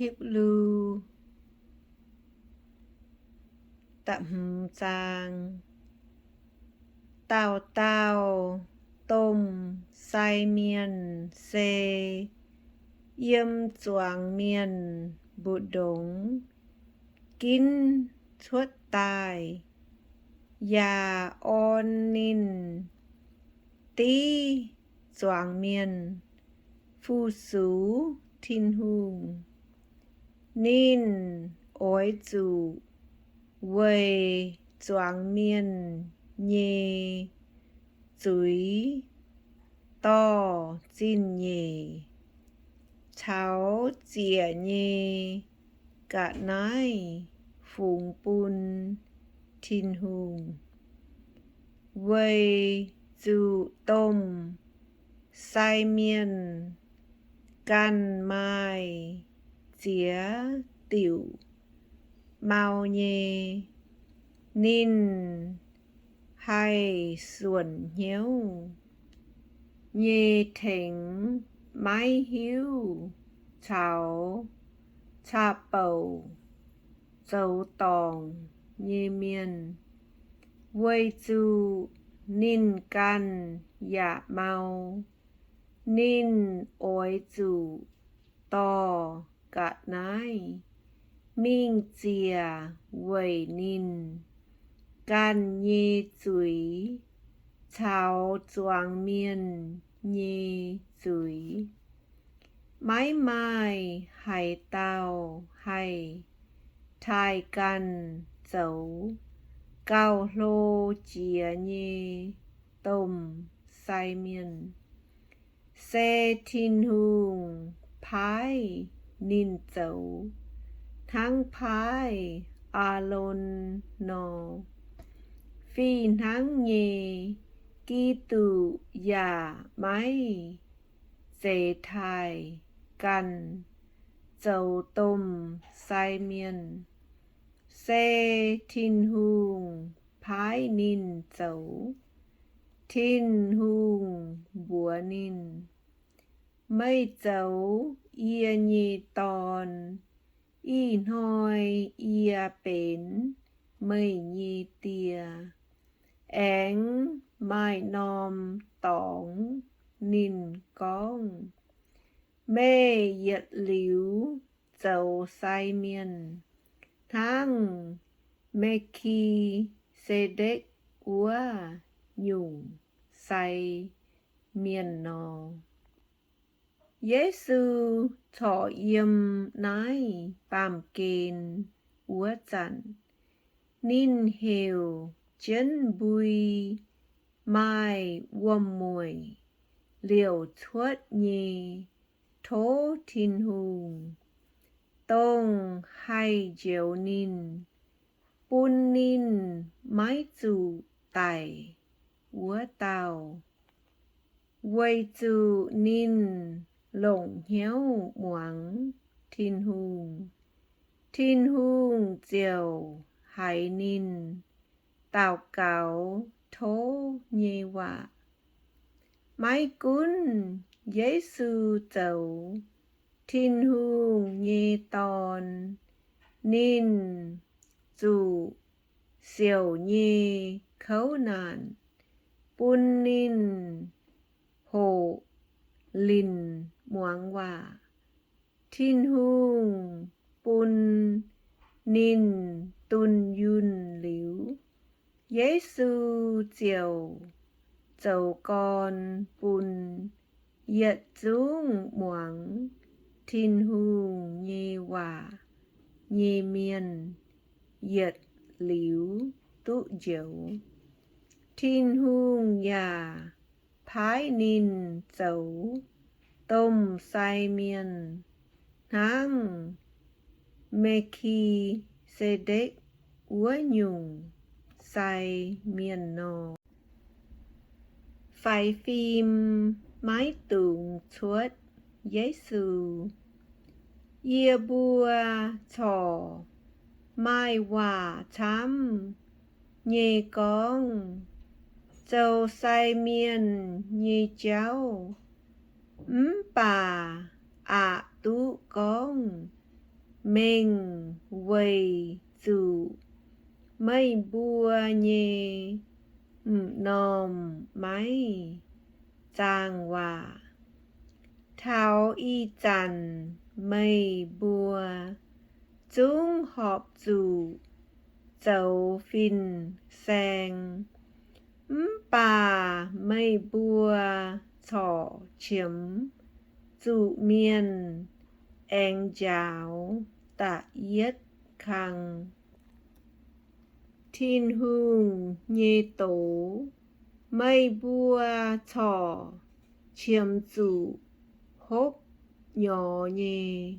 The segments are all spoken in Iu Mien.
Hipv^lu da'hmz zaang. Dauh dauh domh sai mienh se yiem zuangx mienh mbu'ndongx ginv cuotv daaih, yaac orn ninh div zuangx mienh fu-sux Tin-Hungh. Ninh oix zuqc weic zuangx mienh nyei zuiz dorh zingh nyeic caux ziec nyei ga'naaiv fungx bun Tin-Hungh. Weic zuqc domh sai mienh ganh maaih ziex diuc mau nyei, ninh haih suonc hnyouv nyei tengx maiv hiuv caux caqv-bouc zoux dorngc nyei mienh. Weic zuqc ninh ganh yaac mau, ninh oix zuqc dorh ga'naaiv mingh ziec weic ninh ganh nyei zuiz caux zuangx mienh nyei zuiz. Maiv maaih haaix dauh haih taaih ganh zoux gauh hlo jiex nyei domh sai mienh. Se Tin-Hungh paaiv ninh zoux, hnangv paaiv Aalon nor. Fih hnangv nyei, Giduc yaac maiv zeiz taaih ganh zoux domh sai mienh. Se Tin-Hungh paaiv ninh zoux. Tin-Hungh mbuox ninh, meih zoux yie nyei dorn, ih hnoi yie benx meih nyei die. Aengx maaih norm dorngx ninh gorngv, meih yietc liuz zoux sai mienh hnangv Me^ki^se^ndekc wuov nyungc sai mienh nor. Yesu corc yiem naaiv baamh gen wuov zanc, ninh heuc jienv mbui maaih wuom-mueic liouc cuotv nyei tov Tin-Hungh, dongh haih njoux ninh, bun ninh maiv zuqc daic wuov dauh. Weic zuqc ninh longc hnyouv muangx Tin-Hungh, Tin-Hungh ziouc haiz ninh daux gaux tov nyei waac. Maiv gunv Yesu zoux Tin-Hungh nyei Dorn, ninh zuqc siouc nyei kouv naanc bun ninh hoqc linc muangx waac. Tin-Hungh bun ninh dunh yunh liuz, Yesu ziouc zoux gorn bun yietc zungv muangx Tin-Hungh nyei waac nyei mienh yietc liuz duqv njoux. Tin-Hungh yaac paaiv ninh zoux domh sai mienh hnangv Me^ki^se^ndekc wuov nyungc sai mienh nor. Faix fim maiv dungx cuotv Yesu. Yie mbuo corc maaih waac camv nyei gorngv zoux sai mienh nyei jauv, mv baac aqc duqv gorngv mengh weic zuqc meih mbuo nyei m'normh maiv zaangc waac. Taux ih zanc meih mbuo zungv horpc zuqc zoux fin-saeng, mv baac meih mbuo corc qiemx zuqc mienh aengx njaaux da'yietv kang. Tin-Hungh nyei doz, meih mbuo corc qiemx zuqc hopv nyorx nyei,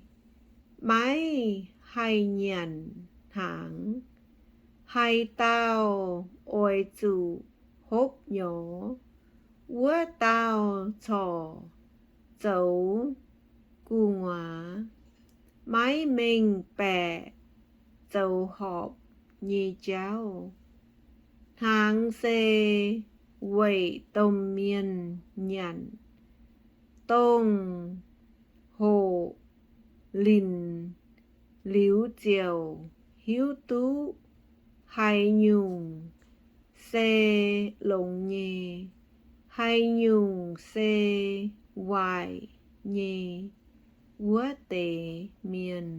maiv haih nyanc hnaangx. Haaix dauh oix zuqc hopv nyorx, wuov dauh corc zoux gu'nguaaz, maiv mengh baeqc zoux horpc nyei jauv. Hnaangx se weic domh mienh nyanc, dongh hoqc linc liuz ziouc hiuv duqv haaix nyungc se longx nyei, haaix nyungc se waaic nyei wuov deix mienh.